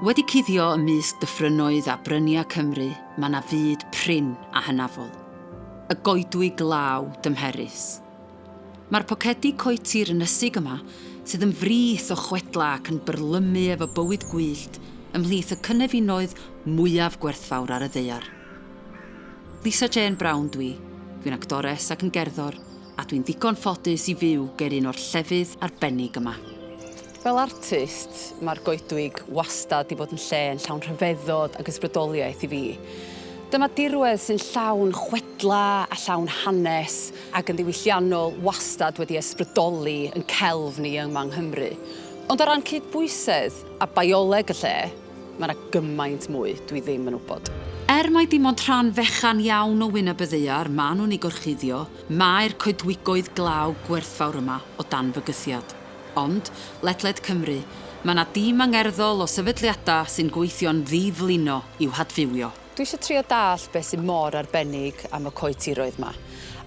Wedi cuddio ymysg dyffrynnoedd a bryniau Cymru, mae 'na fyd prin a hynafol. Y goedwig law dymherus. Mae'r pocedi coetir ynysig yma, sydd yn frith o chwedlau ac yn byrlymu efo bywyd gwyllt, ymhlith y cynefinoedd mwyaf gwerthfawr ar y ddaear. Lisa Jên Brown dwi, dwi'n actores ac yn gerddor, a dwi'n ddigon ffodus i fyw ger un o'r llefydd arbennig yma. Fel artist, mae'r goedwig wastad 'di bod yn lle yn llawn rhyfeddod ac ysbrydoliaeth i fi. Dyma dirwedd sy'n llawn chwedla a llawn hanes ac yn ddiwylliannol wastad wedi ysbrydoli yn celf ni yma yng Nghymru. Ond o ran cydbwysedd a bioleg y lle, Mae 'na gymaint mwy dwi ddim yn wybod. Er mai dim ond rhan fechan iawn o wyneb y ddaear maen nhw'n ei gorchuddio, mae'r coedwigoedd glaw gwerthfawr yma o dan fygythiad. Ond, ledled Cymru, mae 'na dîm angerddol o sefydliadau sy'n gweithio'n ddi-flino i'w hadfywio. Dwi eisiau trio dallt beth sydd mor arbennig am y coetiroedd 'ma,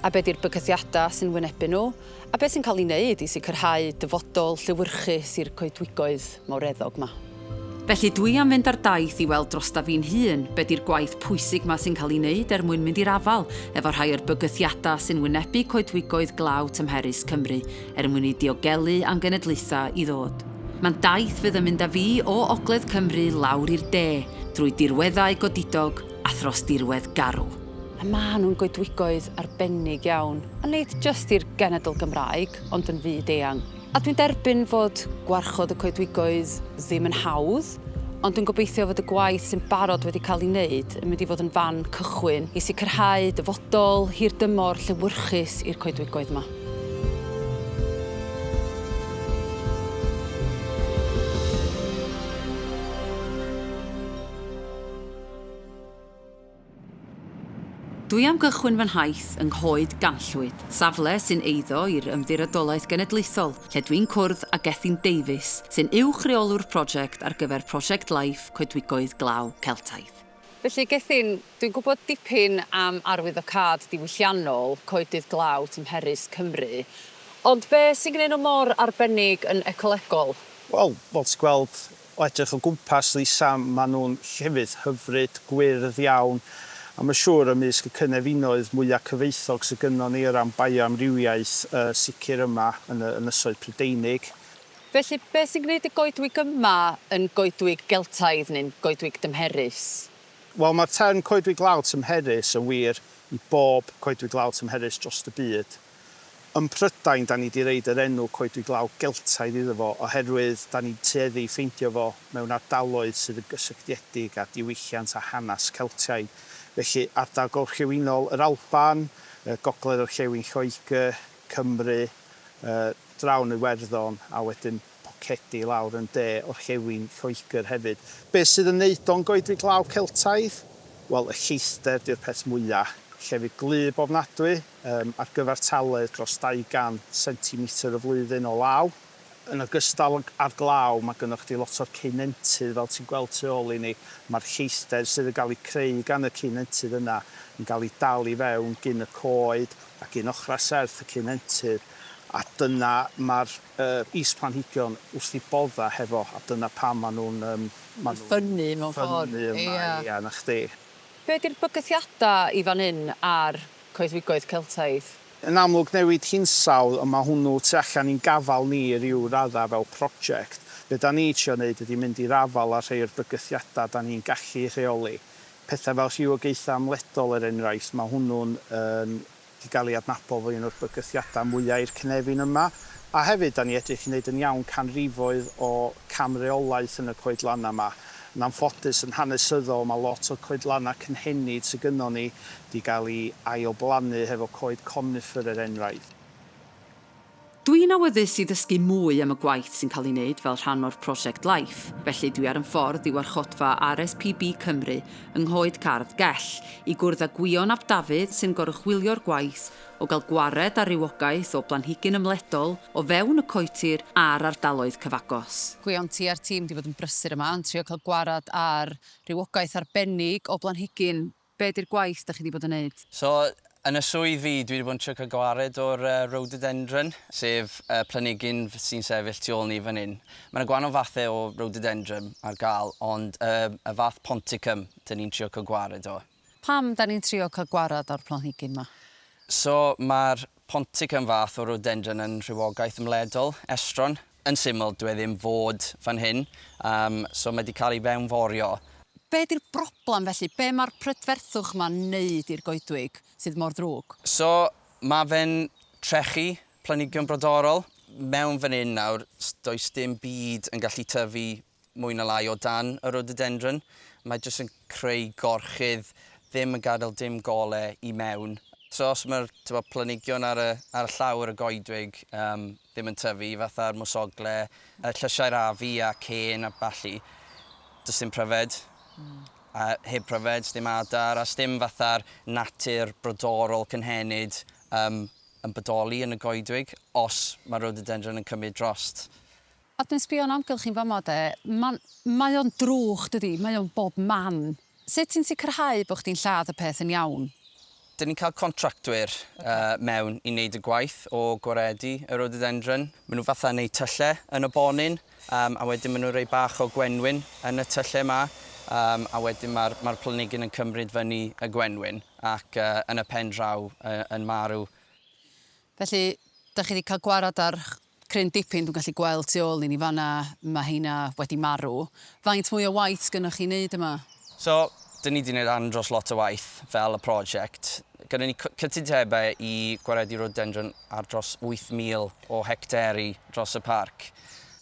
a be 'di'r bygythiadau sy'n wynebu nhw, a beth sy'n cael ei wneud i sicrhau dyfodol llewyrchus i'r coedwigoedd mawreddog 'ma. Felly dwi am fynd ar daith i weld drosta fi'n hun be di'r gwaith pwysig 'ma sy'n cael ei wneud er mwyn mynd i'r afael efo rhai o'r bygythiadau sy'n wynebu coedwigoedd glaw tymherus Cymru er mwyn eu diogelu am genedlaethau i ddod. Mae'n daith fydd yn mynd â fi o ogledd Cymru lawr i'r de, drwy dirweddau godidog a thros dirwedd garw. A maen nhw'n goedwigoedd arbennig iawn, a nid jyst i'r genedl Gymraeg, ond yn fyd eang. A dwi'n derbyn fod gwarchod y coedwigoedd ddim yn hawdd, ond dwi'n gobeithio fod y gwaith sy'n barod wedi cael ei wneud yn mynd i fod yn fan cychwyn i sicrhau dyfodol hirdymor llewyrchus i'r coedwigoedd yma. Dwi am gychwyn fy nhaith yng Nghoed Ganllwyd, safle sy'n eiddo i'r Ymddiriedolaeth Genedlaethol, lle dwi'n cwrdd â Gethin Davies, sy'n uwch reolwr prosiect ar gyfer Prosiect Life Coedwigoedd Glaw Celtaidd. Felly, Gethin, dwi'n gwybod dipyn am arwyddocâd diwylliannol coedydd glaw tymherus Cymru, ond be sy'n gwneud nhw mor arbennig yn ecolegol? Wel, fel ti'n gweld, O edrych o gwmpas Lisa, maen nhw'n llefydd hyfryd, gwyrdd iawn, a mae'n siŵr ymysg y cynefinoedd mwya' cyfoethog sydd gynnon ni o ran bioamrywiaeth, sicr yma yn y Ynysoedd Prydeinig. Felly, beth sy'n gwneud y goedwig yma yn goedwig Geltaidd neu'n goedwig dymherus? Wel, mae'r term coedwig law tymherus yn wir i bob coedwig law tymherus drost y byd. Ym Mhrydain, 'da ni 'di roid yr enw Coedwig Law Geltaidd iddo fo oherwydd 'da ni'n tueddu i ffeindio fo mewn ardaloedd sydd yn gysylltiedig â diwylliant a hanes Celtiaid. Felly, ardal gorllewinol yr Alban, gogledd-orllewin Lloegr, Cymru, draw yn Iwerddon a wedyn pocedi lawr yn de orllewin Lloegr hefyd. Be sydd yn neud o'n goedwig law Celtaidd? Wel, y lleithder 'di'r peth mwya'. Llefydd gwlyb ofnadwy, yym, ar gyfartaledd dros 200 centimetr y flwyddyn o law. Yn ogystal â'r glaw, mae gynnoch chdi lot o'r ceunentydd, fel ti'n gweld tu ôl i ni. Mae'r lleithder sydd yn gael ei creu gan y ceunentydd yna yn gael ei dal i fewn gin y coed a gin ochrau serth y ceunentydd, a dyna mae'r yy is-planhigion wrth eu boddau hefo, a dyna pam maen nhw'n yym, maen nhw'n Ffynnu mewn ffordd. Ffynnu yma, Ia. ia, 'na chdi. Be 'di'r bygythiadau i fan hyn a'r coedwigoedd Celtaidd? Yn amlwg newid hinsawdd, ond mae hwnnw tu allan i'n gafael ni i ryw raddau fel prosiect. Be 'da ni trio neud ydi mynd i'r afael â rhei o'r bygythiadau 'da ni'n gallu rheoli. Pethau fel rhywogaethau ymledol er enghraifft, mae hwnnw'n yn 'di gael ei adnabod fel un o'r bygythiadau mwya' i'r cynefin yma. A hefyd, 'da ni edrych i wneud yn iawn canrifoedd o camreolaeth yn y coedlannau 'ma. Yn anffodus, yn hanesyddol, mae lot o'r coedlannau cynhenid sy gynnon ni 'di gael eu ail-blannu hefo coed conifer er enghraifft. Dwi'n awyddus i ddysgu mwy am y gwaith sy'n cael ei wneud fel rhan o'r prosiect Life, felly dwi ar 'yn ffordd i warchodfa RSPB Cymru yng Nghoed Gardd Gell i gwrdd â Gwion ap Dafydd sy'n goruchwylio'r gwaith o gael gwared ar rywogaeth o blanhigyn ymledol o fewn y coetir a'r ardaloedd cyfagos. Gwion, ti a'r tîm 'di bod yn brysur yma yn trio cael gwared ar rywogaeth arbennig o blanhigyn. Be 'di'r gwaith 'da chi 'di bod yn neud? So, Yn y swydd fi, dwi wedi bod yn trio cael gwared o'r rhododendron, sef y planhigyn sy'n sefyll tu ôl ni fan hyn. Mae yna gwahanol fathau o rhododendron ar gael, ond y fath ponticum dyn ni'n trio cael gwared o. Pam da ni'n trio cael gwared o'r planhigyn 'ma? So mae'r ponticum fath o rhododendron yn rhywogaeth ymledol, estron. Yn syml, dyw e ddim fod fan hyn, so mae 'di cael ei fewnforio. Be 'di'r broblem felly? Be mae'r prydferthwch 'ma'n neud i'r goedwig sydd mor ddrwg? So mae fe'n trechu planhigion brodorol. Mewn fan hyn nawr, does dim byd yn gallu tyfu mwy na lai o dan y rhododendron. Mae jyst yn creu gorchudd, ddim yn gadael dim gole i mewn. So os mae'r t'bo' planhigion ar y ar y llawr y goedwig yym ddim yn tyfu, fatha'r mwsogle, y llysiau'r afu a cên a ballu, does dim pryfed. A heb pryfed, sdim adar, a sdim fatha'r natur brodorol cynhenid yym yn bodoli yn y goedwig os mae rhododendron yn cymryd drost. A dwi'n sbio o'n amgylch i'n fama 'de, ma'n, mae o'n drwch dydi, mae o'n bob man. Sut ti'n sicrhau bo' chdi'n lladd y peth yn iawn? Dyn ni'n cael contractwyr mewn i wneud y gwaith o gwaredu y rhododendron. Maen nhw fatha wneud tyllau yn y bonyn a wedyn maen nhw'n rhoi bach o gwenwyn yn y tyllau 'ma a wedyn mae'r mae planhigyn yn cymryd fyny y gwenwyn ac yn y pen draw yn marw. Felly, dach chi 'di cael gwared ar cryn dipyn, dwi'n gallu gweld tu ôl i ni fan'na, ma' heina wedi marw. Faint mwy o waith sgynnoch chi i neud yma? So, 'dyn ni 'di neud andros lot o waith fel y prosiect. Gynnon ni cytundebau i gwaredu rhododendron ar dros 8,000 o hecteri dros y parc.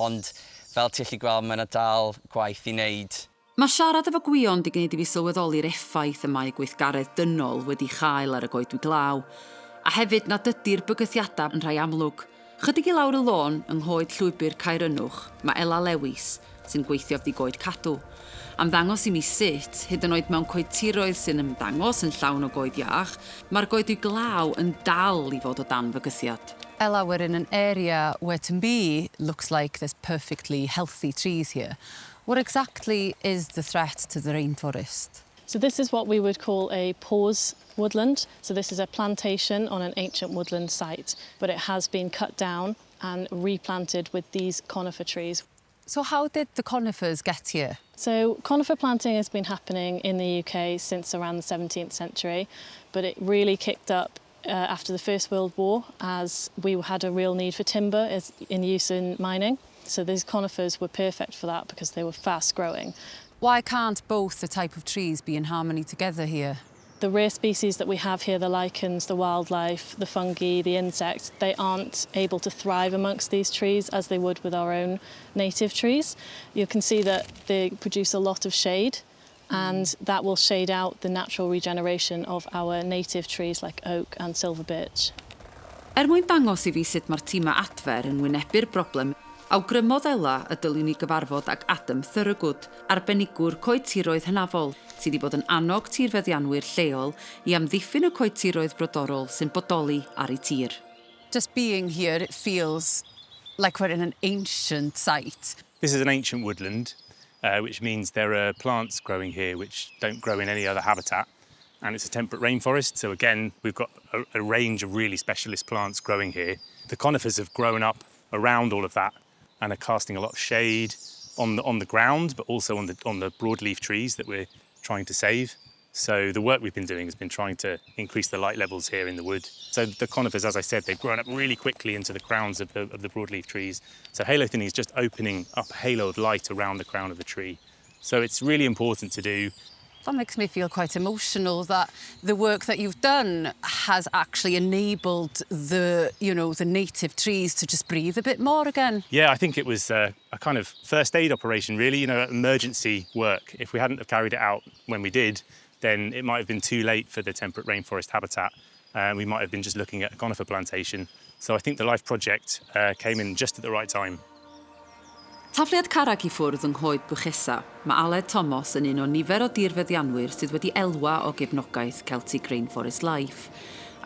Ond fel ti allu gweld, mae 'na dal gwaith i neud. Mae siarad efo Gwion 'di gwneud i fi sylweddoli'r effaith y mae gweithgaredd dynol wedi chael ar y goedwig law, a hefyd nad ydi'r bygythiadau yn rhai amlwg. Chydig i lawr y lôn, yng nghoed llwybr Caerynwch, mae Ela Lewis, sy'n gweithio fdi Goed Cadw, am ddangos i mi sut, hyd yn oed mewn coetiroedd sy'n ymddangos yn llawn o goed iach, mae'r goedwig law yn dal i fod o dan fygythiad. Ela, we're in an area where to me looks like there's perfectly healthy trees here. What exactly is the threat to the rainforest? So this is what we would call a pause woodland. So this is a plantation on an ancient woodland site, but it has been cut down and replanted with these conifer trees. So how did the conifers get here? So conifer planting has been happening in the UK since around the 17th century, but it really kicked up after the First World War as we had a real need for timber as in use in mining. So these conifers were perfect for that because they were fast growing. Why can't both the type of trees be in harmony together here? The rare species that we have here, the lichens, the wildlife, the fungi, the insects, they aren't able to thrive amongst these trees as they would with our own native trees. You can see that they produce a lot of shade and that will shade out the natural regeneration of our native trees like oak and silver birch. Er mwyn dangos i fi sut mae'r tîmau adfer yn wynebu'r broblem, awgrymodd Ela y dylwn i gyfarfod ag Adam Thorogood, arbenigwr coetiroedd hynafol, sydd wedi bod yn annog tirfeddianwyr lleol i amddiffyn y coetiroedd brodorol sy'n bodoli ar eu tir. Just being here, it feels like we're in an ancient site. This is an ancient woodland, which means there are plants growing here which don't grow in any other habitat. And it's a temperate rainforest, so again, we've got a range of really specialist plants growing here. The conifers have grown up around all of that and are casting a lot of shade on the ground, but also on the broadleaf trees that we're trying to save. So the work we've been doing has been trying to increase the light levels here in the wood. So the conifers, as I said, they've grown up really quickly into the crowns of the broadleaf trees. So halo thinning is just opening up a halo of light around the crown of the tree. So it's really important to do. That makes me feel quite emotional that the work that you've done has actually enabled the native trees to just breathe a bit more again. Yeah, I think it was a kind of first aid operation, really, emergency work. If we hadn't have carried it out when we did, then it might have been too late for the temperate rainforest habitat. We might have been just looking at a conifer plantation. So I think the LIFE project came in just at the right time. Tafliad carrag i ffwrdd yng Nghoed Bwchesa, mae Aled Thomas yn un o nifer o dirfeddianwyr sydd wedi elwa o gefnogaeth Celtic Rainforest Life,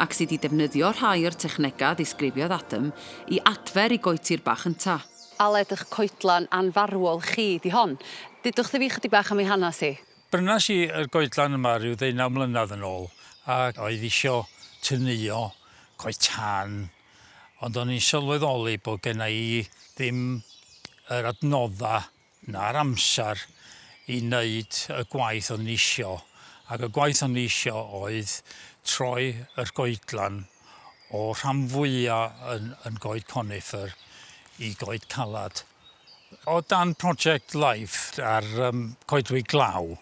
ac sydd wedi defnyddio rhai o'r technegau ddisgrifiodd Adam i adfer ei goetir bach ynta. Aled, eich coedlan anfarwol chi di hon. Dudwch wrtha fi chydig bach am ei hanes hi. Brynas i y goedlan yma rhyw 19 mlynedd yn ôl a oedd isio teneuo coed tân, ond o'n i'n sylweddoli bod genna i ddim yr adnodda na'r amser i wneud y gwaith o'n i isio. Ac y gwaith o'n i isio oedd troi yr goedlan o rhan fwya yn, yn goed conifer i goed calad. O dan Project Life ar Coedwig Glaw,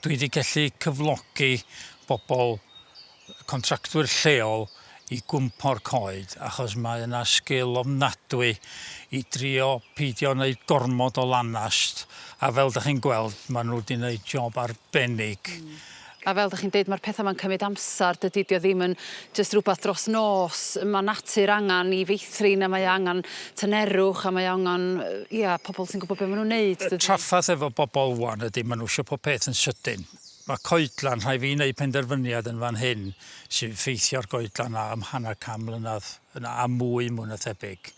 dwi 'di gellu cyflogi bobl, contractwyr lleol i gwmpo'r coed achos mae yna sgil ofnadwy i drio peidio wneud gormod o lanast a fel 'dach chi'n gweld maen nhw 'di wneud job arbennig. A fel 'dach chi'n deud ma'r petha 'ma'n cymryd amsar dydi 'di o ddim yn jyst rwbath dros nos ma' natur angan 'i feithrin a mae o angan tynerwch a mae o angan yy ia pobol sy'n gwbo be' ma' nw'n neud dydi? Traffarth efo bobol 'wan ydi ma' nhw isio pob peth yn sydyn. Mae coedlan, rhaid fi wneud penderfyniad yn fan hyn sy'n ffeithio'r goedlan 'na am hanner can mlynedd yna a mwy mwy na thebyg.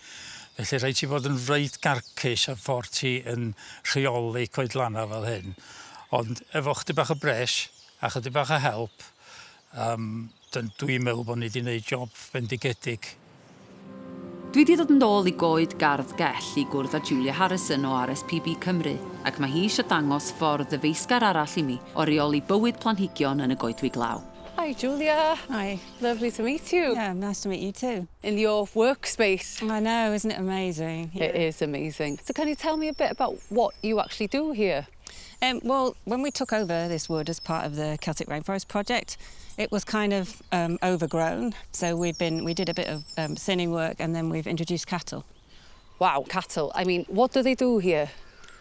Felly rhaid ti fod yn reit garcus ar ffordd ti yn rheoli coedlanna fel hyn. Ond efo chydig bach o bres a chydig bach o help, um, dwi'n meddwl bod ni wedi gwneud job bendigedig. Dwi 'di dod yn ôl i goed Gardd Gell i gwrdd â Julia Harrison o RSPB Cymru, ac mae hi eisiau dangos ffordd ddyfeisgar arall i mi o reoli bywyd planhigion yn y goedwig law. Hi Julia. Hi. Lovely to meet you. Yeah, nice to meet you too. In your workspace. I know, isn't it amazing? Yeah. It is amazing. So can you tell me a bit about what you actually do here? Well, when we took over this wood as part of the Celtic Rainforest project, it was kind of overgrown. So we did a bit of thinning work and then we've introduced cattle. Wow, cattle. I mean, what do they do here?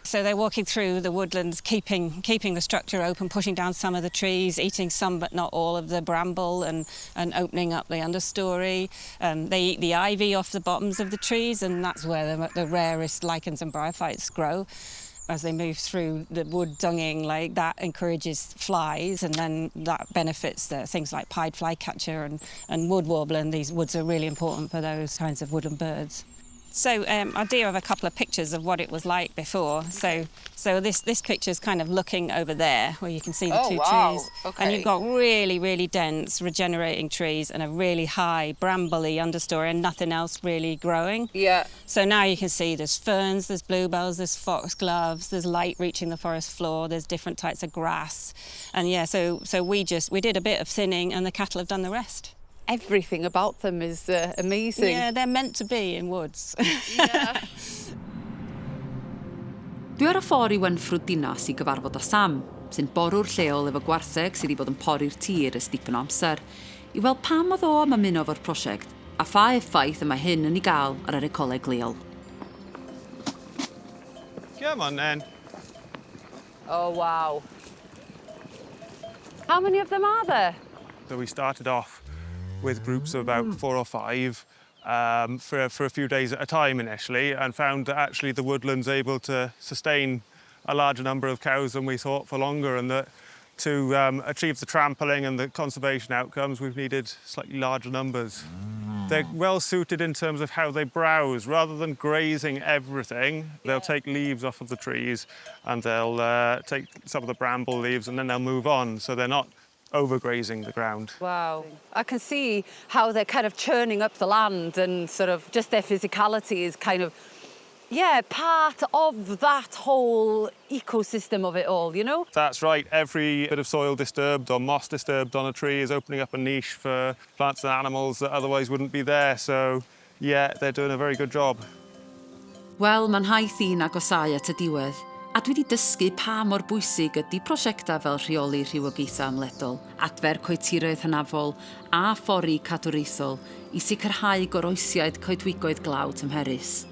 So they're walking through the woodlands, keeping the structure open, pushing down some of the trees, eating some but not all of the bramble and opening up the understory. They eat the ivy off the bottoms of the trees, and that's where the rarest lichens and bryophytes grow. As they move through the wood dunging, that encourages flies, and then that benefits the things like pied flycatcher and wood warbler, and these woods are really important for those kinds of woodland birds. So I do have a couple of pictures of what it was like before. So this picture is kind of looking over there where you can see the Oh, two wow. trees. Okay. And you've got really, really dense regenerating trees and a really high brambly understory and nothing else really growing. So now you can see there's ferns, there's bluebells, there's foxgloves, there's light reaching the forest floor, there's different types of grass. So we did a bit of thinning and the cattle have done the rest. Everything about them is amazing. Yeah, they're meant to be in woods. Dwi ar y ffordd i Wenffrwd Dinas i gyfarfod â Sam, sy'n borwr lleol efo gwartheg sydd wedi bod yn pori'r tir ers dipyn o amser, i weld pam oedd o am ymuno efo'r prosiect a pha effaith y mae hyn yn ei gael ar yr ecoleg leol. Come on then. Oh, wow. How many of them are there? So we started off with groups of about four or five for a few days at a time initially, and found that actually the woodland's able to sustain a larger number of cows than we thought for longer, and that to achieve the trampling and the conservation outcomes, we've needed slightly larger numbers. They're well suited in terms of how they browse. Rather than grazing everything, they'll take leaves off of the trees and they'll take some of the bramble leaves and then they'll move on. So they're not overgrazing the ground. Wow. I can see how they're kind of churning up the land and sort of just their physicality is kind of, yeah, part of that whole ecosystem of it all, you know? That's right. Every bit of soil disturbed or moss disturbed on a tree is opening up a niche for plants and animals that otherwise wouldn't be there. So, yeah, they're doing a very good job. Wel, mae'n nhaith i'n agosáu at y diwedd, a dwi wedi dysgu pa mor bwysig ydy prosiectau fel rheoli rhywogaethau ymledol, adfer coetiroedd hynafol a phori cadwraethol i sicrhau goroesiad coedwigoedd glaw tymherus.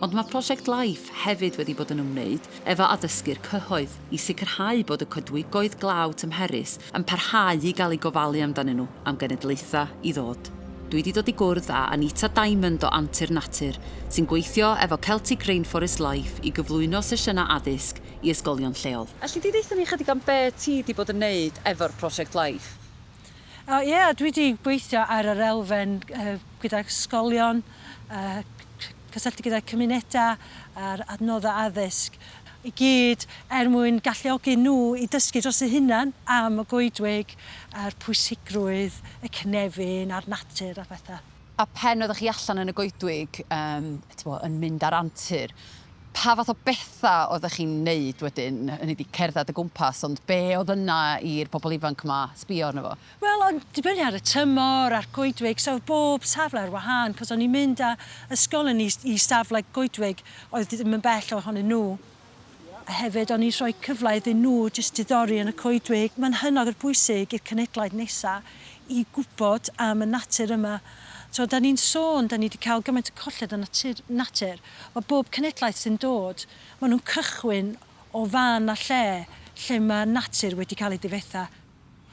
Ond mae Prosiect Life hefyd wedi bod yn ymwneud efo addysgu'r cyhoedd i sicrhau bod y coedwigoedd glaw tymherus yn parhau i gael eu gofalu amdanyn nhw am genedlaethau i ddod. Dwi wedi dod i gwrdd â Anita Diamond o Antur Natur, sy'n gweithio efo Celtic Rainforest Life i gyflwyno sesiynau addysg i ysgolion lleol. Alli di ddeutha ni chydig am be ti wedi bod yn neud efo'r Prosiect Life? O ie, dwi wedi gweithio ar yr elfen gydag ysgolion, Cysylltu gyda cymunedau a'r adnoddau addysg i gyd er mwyn galluogi nhw i dysgu dros eu hunan am y goedwig a'r pwysigrwydd, y cynefin a'r natur a phethau. A pen oeddech chi allan yn y goedwig, um, bo, yn mynd ar antur, pa fath o bethau oeddech chi'n neud wedyn? Hynny 'di cerdded o gwmpas, ond be oedd yna i'r bobl ifanc yma sbio arno fo? Wel, o'n dibynnu ar y tymor a'r goedwig, so bob safle ar wahân, cos o'n i'n mynd â ysgolion i, i safle goedwig oedd ddim yn bell ohonyn nhw. A hefyd o'n i'n rhoi cyfle iddyn nhw jyst diddori yn y coedwig. Mae'n hynod o bwysig i'r cenhedlaeth nesa i gwybod am y natur yma. So, da ni'n sôn, da ni wedi cael gymaint o colled o natur, natur. Mae bob cenhedlaeth sy'n dod, maen nhw'n cychwyn o fan a lle lle mae natur wedi cael ei difetha.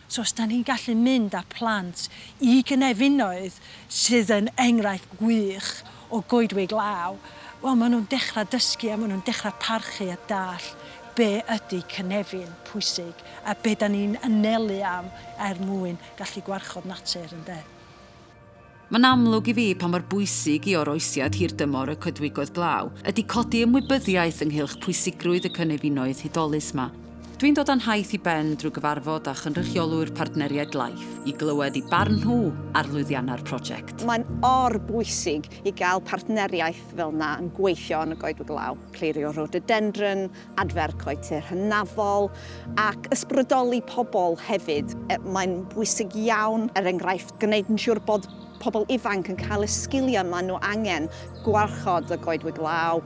So os da ni'n gallu mynd â plant i gynefinoedd sydd yn enghraifft gwych o goedwig law, wel maen nhw'n dechrau dysgu a maen nhw'n dechrau parchu a deall be ydy cynefin pwysig a be da ni'n anelu am er mwyn gallu gwarchod natur, ynde. Mae'n amlwg i fi pa mor bwysig i oroesiad hirdymor y coedwigoedd glaw ydy codi ymwybyddiaeth ynghylch pwysigrwydd y cynefinoedd hudolus 'ma. Dwi'n dod â'n nhaith i ben drwy gyfarfod â chynrychiolwyr partneriaid Life i glywed eu barn nhw ar lwyddiannau'r prosiect. Mae'n or-bwysig i gael partneriaeth fel 'na yn gweithio yn y goedwig law, clirio rhododendron, adfer coetir hynafol ac ysbrydoli pobl hefyd. Mae'n bwysig iawn, er enghraifft, gwneud yn siŵr bod pobl ifanc yn cael y sgiliau maen nhw angen gwarchod y goedwig law.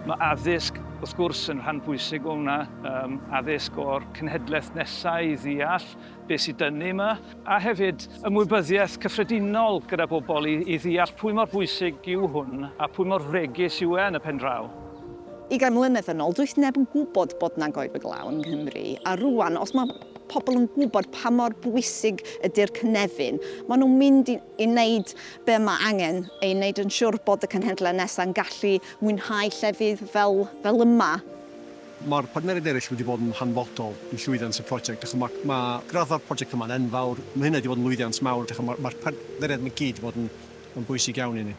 Mae addysg, wrth gwrs, yn rhan bwysig o hwnna, um, addysg o'r cenhedlaeth nesaf i ddeall beth sydd dynnu yma, a hefyd ymwybyddiaeth cyffredinol gyda bobl i, i ddeall pwy mor bwysig yw hwn a pwy mor fregus yw e yn y pen draw. 20 mlynedd yn ôl, does neb yn gwybod bod 'na goedwig law yng Nghymru, a rŵan, os mae pobl yn gwybod pa mor bwysig ydy'r cynefin, maen nhw'n mynd i, i wneud be mae angen ei wneud yn siwr bod y cenhedlaeth nesaf yn gallu mwynhau llefydd fel, fel yma. Mae'r partneriaid eraill wedi bod yn hanfodol i llwyddiant y prosiect. Dych mae, mae graddfa'r prosiect yma'n enfawr. Mae hynna wedi bod yn lwyddiant mawr. Dych Mae'r mae partneriaid yma gyd wedi bod yn, yn bwysig iawn i ni.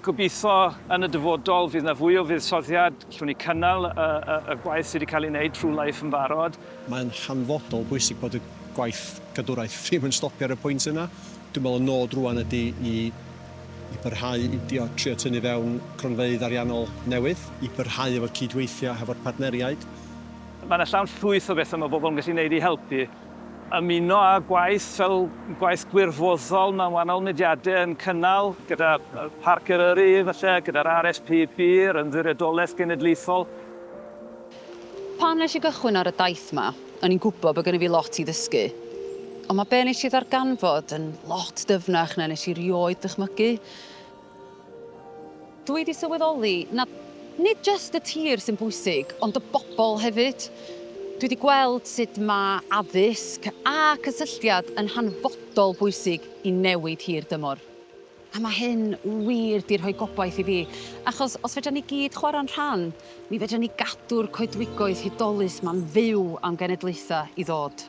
Gobeithio yn y dyfodol fydd 'na fwy o fuddsoddiad, allwn ni cynnal y, y, y gwaith sydd wedi cael ei wneud trwy Life yn barod. Mae'n hanfodol bwysig bod y gwaith cadwraeth ddim yn stopio ar y pwynt yna. Dwi'n meddwl y nod rwan ydy i, i barhau i dio, trio tynnu fewn cronfeydd ariannol newydd, i barhau efo'r cydweithio hefo'r partneriaid. Mae yna llawn llwyth o bethau mae bobl yn gallu gwneud i helpu. Ymuno â gwaith fel gwaith gwirfoddol mewn wahanol mudiadau yn cynnal gyda Parc Eryri falle, gyda'r RSPB, yr Ymddiriedolaeth Genedlaethol. Pan nes i gychwyn ar y daith 'ma, o'n i'n gwybod bod gen i fi lot i ddysgu. Ond mae be nes i ddarganfod yn lot dyfnach na nes i rioed ddychmygu. Dwi 'di sylweddoli na nid jyst y tir sy'n bwysig, ond y bobl hefyd. Dwi 'di gweld sut mae addysg a cysylltiad yn hanfodol bwysig i newid hir dymor. A mae hyn wir 'di rhoi gobaith i fi, achos os fedran ni gyd chwarae'n rhan, mi fedran ni gadw'r coedwigoedd hudolus 'ma'n fyw am genedlaethau i ddod.